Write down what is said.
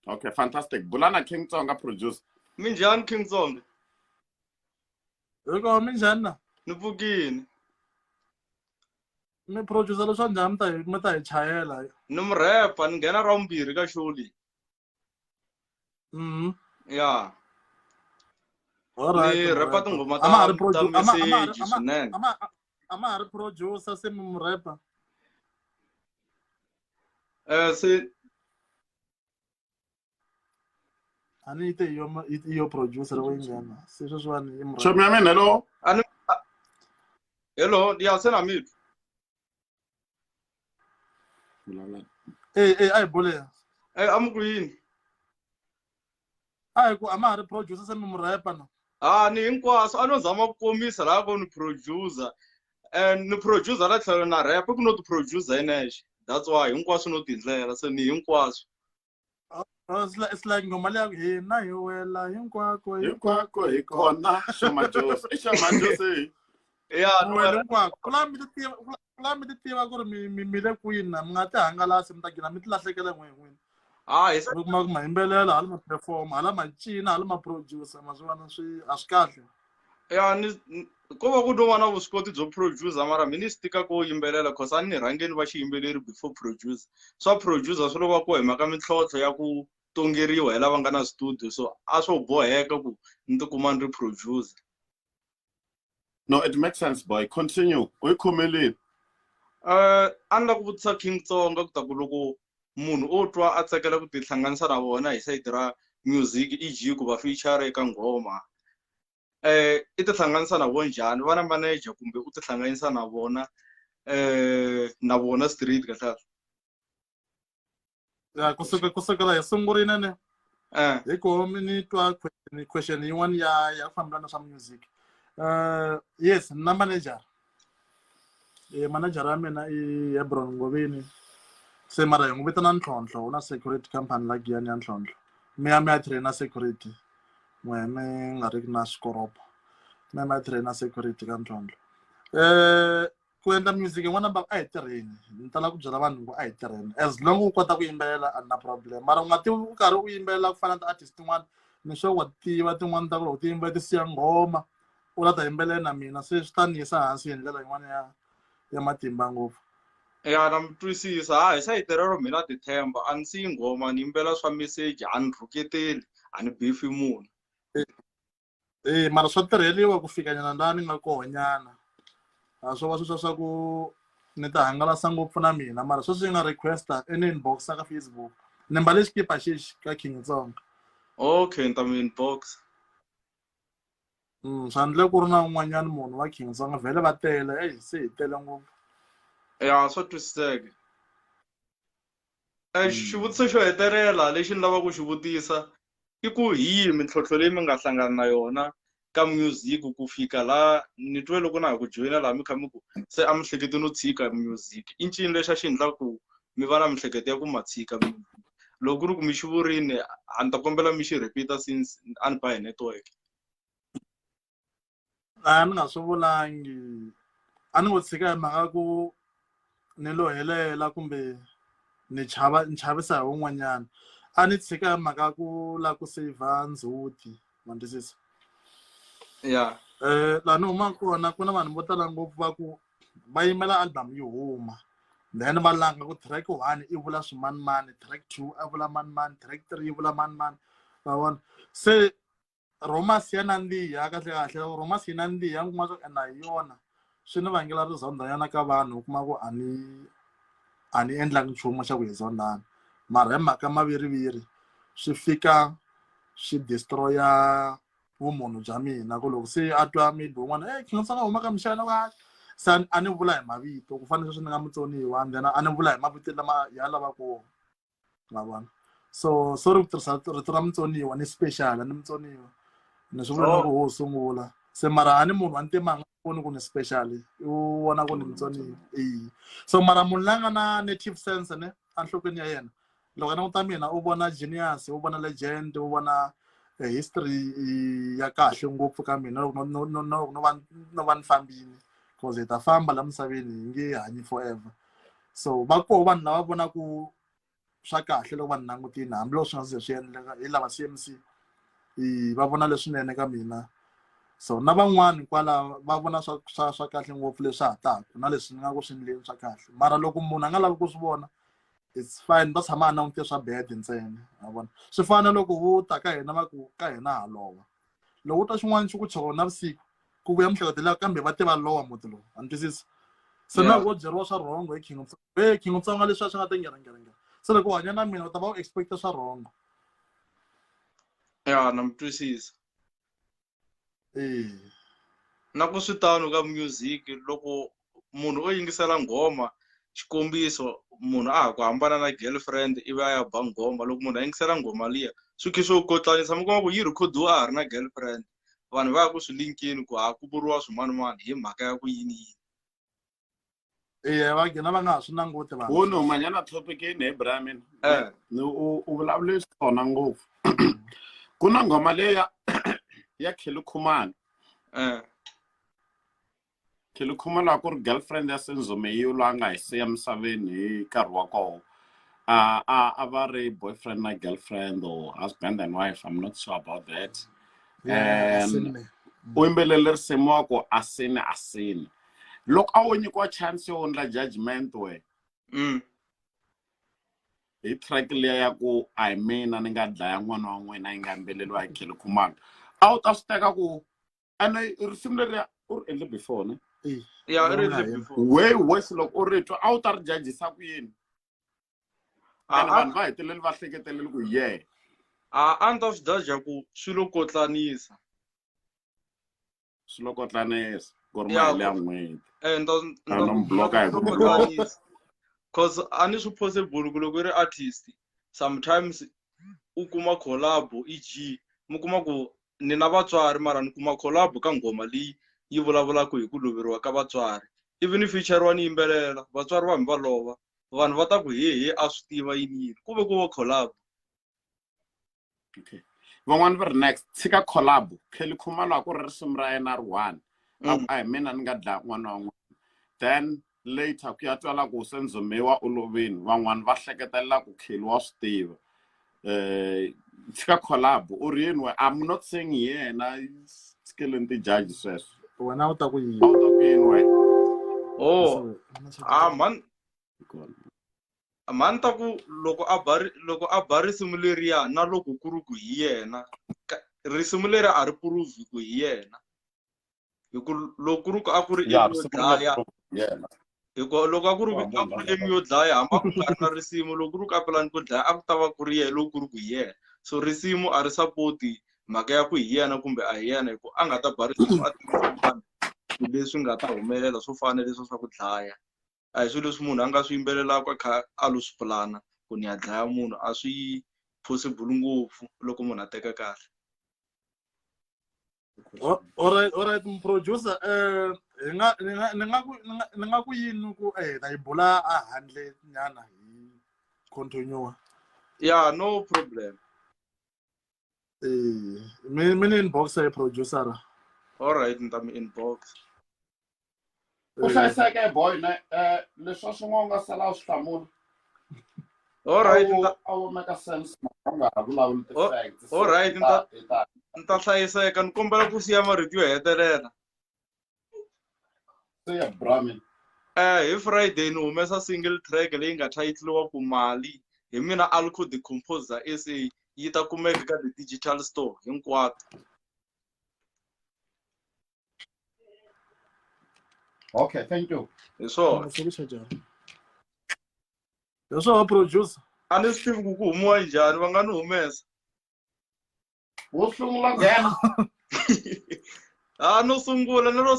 Okay, fantastic. Bulana King Tsonga producer. Minjhani King Tsonga? Hi kona minjhani na? Ni pfukini. Mi producer leswa njhani mi ta hi chayela? Ni murhepa ni nghena ra vumbirhi ka show leyi. Ya. Alright. Ni rhepa tinghoma A ma ha ri ta message swinene. A ma ha ri producer, se mi murhepa. Se A ni yi te hi yo i yo producer loko yi nghena. Se sweswiwani i murhepa. Chomi ya mina, hello. A ni. Hello, ya se na mi twa. Vulavula. Eh, a hi bole. A mi ku yini? A hi ku a ma ha ri producer, se mi murhepa na. Ha ni hinkwaswo a no zama ku komisa laha ku ni producer and ni producer la tlhelo na rap ku no ti producer hi nexe, that's why hinkwaswo no ti ndlela, se ni hinkwaswo. Oh, it's like nghoma leya ku hina hi wela hinkwako. Hinkwako hi kona Shamajosi. I Shamajosi. Ya. Mi wela hinkwako. Ku lava mi ti tiva, ku lava mi ti tiva ku ri mi le kwini na mi nga ti hangalasi, mi ta gina mi ti lahlekela n'we hi n'wini. Ha hi. Mi kuma ku ma yimbelela, hala ma perform, hala ma cina, hala ma producer, ma swi vona swi a swi kahle. Ya, ni ko va ku no va na vuswikoti byo producer, mara mi ni swi tika ku yimbelela cause a ni rhangeni va xiyimbeleri before producer. Swa producer swi lo va ko hi mhaka mintlhontlho ya ku tongeriwa hi lava nga na studio, so a swo boheka ku ni tikuma ni ri producer. No, it makes sense, boy. Continue. U yi khomeleni. A ni lava ku vutisa King Tsonga ku ta ku loko munhu o twa a tsakela ku tihlanganisa na vona hi sayiti ra music, e.g. ku va feature eka nghoma, i tihlanganisa na vona njhani? Va na manager kumbe u tihlanganisa na vona straight kahle kahle? Ya, kusukela hi sungurile ne hi ku mi ni twa question yin'wana ya fambelana swa music. Yes, na manager. Manager ya mina i Hebron Ngoveni, se mara hi n'wi vitana Ntlhontlho. U na security company la Giyani ya Ntlhontlho. Mi ya trainer security n'we mi nga ri ki na swikoropo, mi ya trainer security ka Ntlhontlho. Ku endla music yin'wana ba a hi tirheni, ni tala ku byela vanhu ku a hi tirheni. As long u kota ku yimbelela, a na problem, mara u nga ti u karhi u yimbelela ku fana na ti-artist tin'wana, ni sure wa tiva tin'wana ta ku loko ti yimbelela ti siya nghoma, u la ta yimbelela na mina, se swi ta ni yisa hansi hi ndlela yin'wana ya matimba ngopfu. Ya, na mi twisisa. Ha hi sayiti rero mina ti tshemba, a ni siyi nghoma, ni yimbela swa message, a ni rhuketeli, a ni beef-i munhu. Mara swa tirheliwa ku fika nyana laha ni nga koho nyana, a swo va sweswiya swa ku ni ta hangalasa ngopfu na mina, mara sweswi yi nga requesta i ni inboxa ka Facebook, ni mbale xikipa xexi ka King Tsonga. Okay, ni ta mi inbox. Swa ndle ku ri na un'wanyana munhu wa King Tsonga, vhele va tele, eyi se hi tele ngopfu. Ya, swa twisiseka. Xivutiso xo hetelela lexi ni lavaka ku xi vutisa i ku hi yihi mintlhontlho leyi mi nga hlangana na yona ka music ku fika laha ni twe loko na ha ku joyina laha mi kha mi ku se a mi hleketi no tshika music? I ncini lexi a xi endlaka ku mi va na miehleketo ya ku ma tshika music? Loko ku ri ku mi xi vurini, a ni ta kombela mi xi repeat since a ni ba hi network. A ni nga swi vulangi, a ni ngo tshika hi mhaka ku ni lo helela kumbe ni chava ni chavisa hi wun'wanyana. A ni tshika hi mhaka ku lava ku save ndzhuti, ma twisisa? Ya. Laha ni humaka kona ku na vanhu vo tala ngopfu va ku va yimela album yi huma, then va langa ku track 1 i vula swimanimani, track 2 a vula manimani, track 3 yi vula manimani, va vona se romance ya nandziha. Kahle kahle romance yi nandziha, u kuma swa ku ena hi yona swi ni vangela rizondhanyana ka vanhu. U kuma ku a ni endlangi nchumu xa ku hi zondhana, mara hi mhaka maviriviri swi fika swi destroya vumunhu bya mina, ku loko se a twa maybe un'wana, "Ey, King Tsonga huma ka mixana wa," se a ni vula hi mavito ku fana na sweswi ni nga mutsoniwa, and then a ni vula hi mavito lama ya lavaka wona, ma vona. So sorry ku tirhisa rito ra mutsoniwa, ni special, ni mutsoniwa, ni swi vula na ku ho sungula se, mara a ni munhu wa ntima a nga voni ku ni special, u vona ku ni mutsoniwa. E so mara munhu la nga na native sense ne enhlokweni ya yena, loko a languta mina u vona genius, u vona legend, u vona history ya kahle ngopfu ka mina loko no va ni fambini, cause hi ta famba la misaveni, hi nge hanyi forever. So va koho vanhu lava vonaku. swa kahle loko va ni langutile hambiloko swi nga ze swi endleka hi lava CMC i va vona leswinene ka mina so na van'wani kwala va vona swa swa swa kahle ngopfu leswi ha taka na leswi ni nga ku swi endleni swa kahle mara loko munhu a nga lavi ku swi vona it's fine va tshama a langute swa bad ntsena ma vona swi fana na loko wo ta ka hina va ku ka hina ha lova loko u twa xin'wana xi ku choko navusiku ku vuya mihleketo leya kambe va tiva lowa muti lowu a ni twisisi se na loko wo byeriwa swa rhongo hi king e king tsonga leswi a swi nga ta nghena nghena nghena se loko u hanya na mina u ta va u expecte swa rhongo ya na mi twisisa e na ku swi tano ka music loko munhu o yingisela nghoma xikombiso munhu a ha ku hambana na girlfriend ivi a ya ba nghoma loko munhu a yingisela nghoma liya swi khe swo kotlanisa mi kuma ku yi rhikhodiwa a ha ri na girlfriend vanhu va ya ku swi linkeni ku ha ku vuriwa swimanimani hi mhaka ya ku yini yini. Eya va gina va nga ha swi languti vanhu. Wo no manyana topic yini he bra mina. Eh. Ni u u vulavule swona ngopfu. Ku na nghoma leya ya Kelly Khumalo. Eh. Kelly Khumalo a ku ri girlfriend ya Senzo Meyiwa loyi a nga hi siya emisaveni hi nkarhi wa koho. A a a va ri boyfriend na girlfriend or husband and wife, I'm not sure about that. Yeah, U yimbelele risimu wa ku asini asini. Loko a wo nyikiwa chance yo endla judgment we hi track liya ya ku a hi mina ni nga dlaya n'wana wa n'wina yi nga yimbeleriwa hi Kelly Khumalo a wu ta swi teka ku ene risimu leriya u ri endle before ne ya u ri endle before way worse loko u ri twa a wu ta ri judgisa ku yini ene vanhu va heteleli va hleketeleli ku ye a a ni ta swi judge ku swi lo kotlanisa swi lo kotlanisa ku ri mali ya n'hweti eh ni ta a no mi bloka hi ku kotlanisa cause a ni swi possible ku loko i ri artist sometimes u kuma collab eg mi kuma ku ni na vatswari mara ni kuma collab ka nghoma leyi yi vulavulaka hi ku loveriwa ka vatswari ivi ni feature-riwa ni yimbelela vatswari va mi va lova vanhu va ta ku he he a swi tiva yini yini ku ve ku va collab okay van'wani va ri next tshika collab Kelly Khumalo a ku ri risimu ra yena ri one a ku a hi mina ni nga dlaya n'wana wa n'wana then later ku ya twala ku Senzo Meyiwa u lovini van'wani va hleketelela ku Kelly wa swi tiva tshika collab u ri yini we I'm not saying yena tshikeleni ti-judge sweswo wena u ta ku yini a wu ta ku yini we oh ah man mhani ta ku loko a ba loko a ba risimu leriya na loko ku ri ku hi yena risimu leri a ri prove ku hi yena hi ku loko ku ri ku a ku ri ya emu yo risimu ri dlaya yena hi ku loko a ku ri ku a ku ri emu yo dlaya hambi a ku nga ri na risimu loko ku ri ku a pulani ku dlaya a ku ta va ku ri yena loko ku ri ku hi yena so risimu a ri sapoti mhaka ya ku hi yena kumbe a hi yena hi ku a nga ta ba risimu a tivisa vanhu leswi nga ta humelela swo fana na leswi swa ku dlaya a hi swilo leswi munhu a nga swi yimbelelaka a kha a lo swi pulana ku ni ya dlaya munhu a swi possible ngopfu loko munhu a teka kahle. Alright, alright, producer hi nga ni nga ni nga ku ni nga ni nga ku yini ku eh ta yi bula a handle nyana hi continue. Yeah, no problem. Eh mi mi ni inbox ya producer. Alright, ni ta mi inbox. U hlayiseke boy ne leswi swin'wana u nga sala u swi hlamula. Alright, a wu make sense u nga ha vulavuli ti-facts. Alright, ni ta hlayiseka ni kombela ku siya marito yo hetelela. Siya bra mina. Hi Friday ni humesa single track leyi nga title-iwa ku Mali hi mina Alco the Composer SA yi ta kumeka ka ti-digital store hinkwato. Okay, thank you. Hi swona. Hi swona producer. A ni swi tivi ku ku humiwa njhani va nga ni humesa. Wo sungula nghena. A no sungula ni ro.